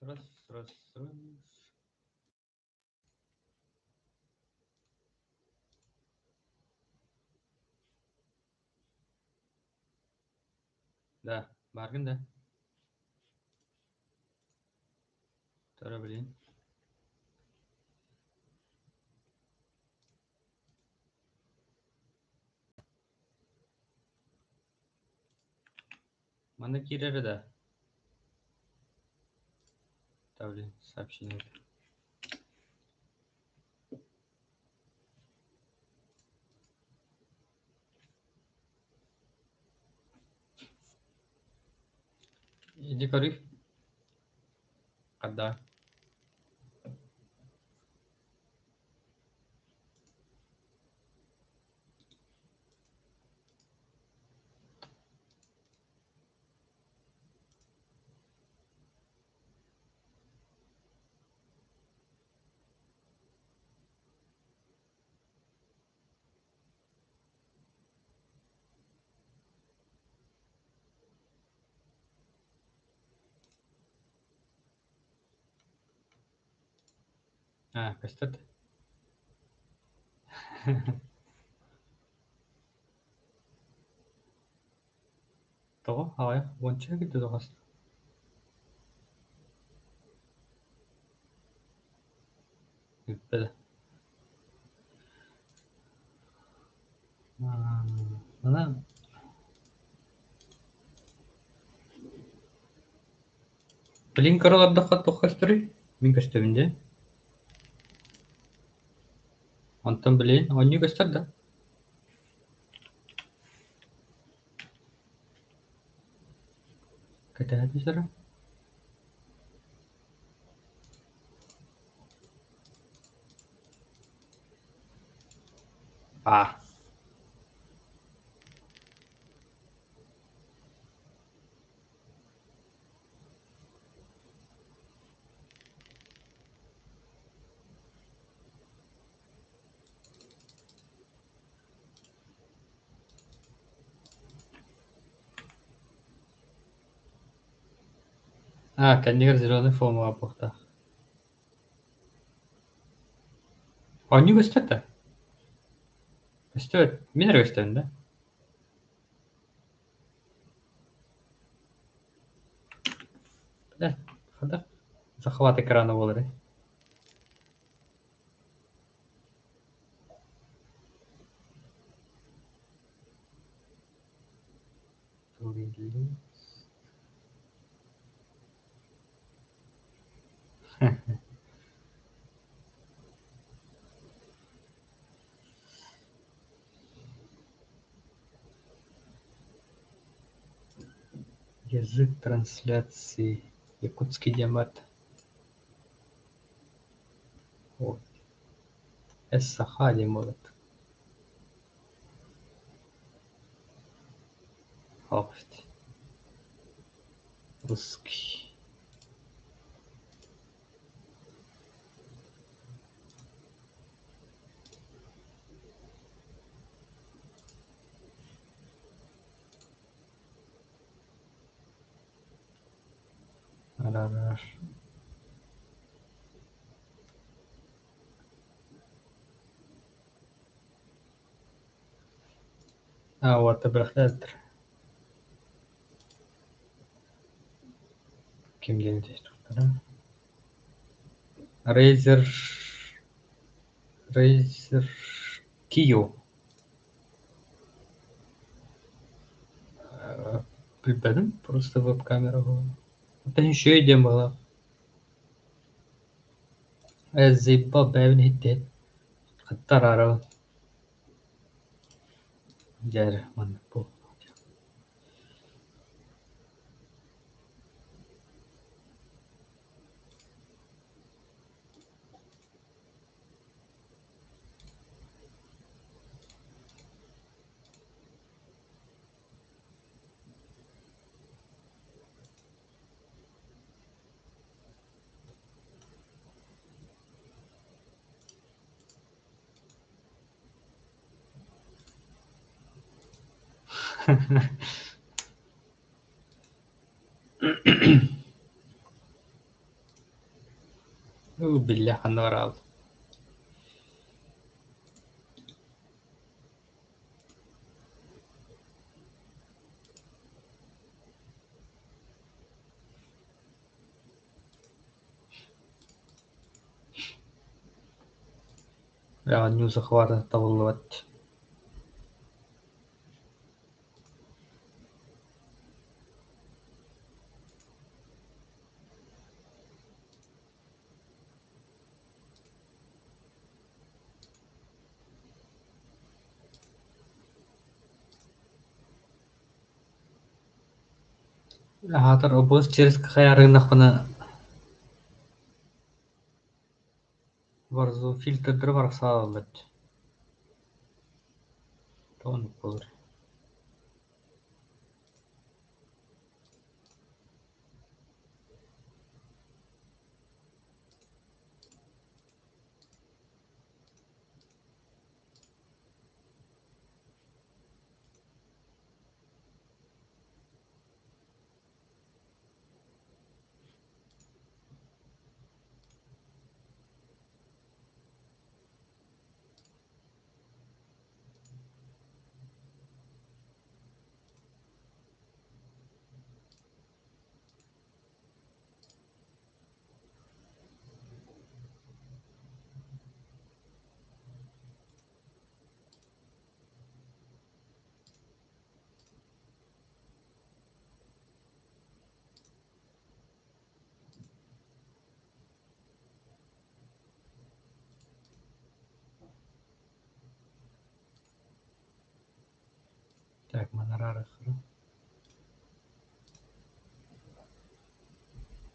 Раз, раз, раз. Да, бааргын да? Тура билин. Манна киирэрэ да? Да, блин, сообщение. Иди көрүй. Когда? А, көстөр да? Тоҕо? Аҕыйах уонча киирдэ тоҕо Бүппэтэ. Манан Билигин көрө олордоххо туох көстөрүй? Мин көстөбүн дии. Онтон билигин оонньуу көстөр да? Кэтэһэ түс эрэ. А. А, кэннигэр зеленый фон буолуохтаах. Оонньуу көстөр да? Көстүбэт. Мин эрэ көстөбүн да? Бля, хада захват экрана буолар Плейлист. Язык трансляции. Якутский диамат. Вот. Эс-Саха диэн буолар. Русский. Араарар. А, уота бырахтааттар. Ким диэн туттара? Razer Razer Kio. Билбэтим, просто веб-камера буолан. Оттон үчүгэй диэн буолар. Ээ, заебал бэйэбин иһиттиһит. Хатта араарабын. Дьэ эрэ, маннык буол. Биллэ ханна бараал. Оонньуу захвата табыллыбат. Аһаатар обуос через хайаарыгыннахпына Warzone фильтрдары барахсаалаллар Тоҕо буолар. Так, манараарыххара.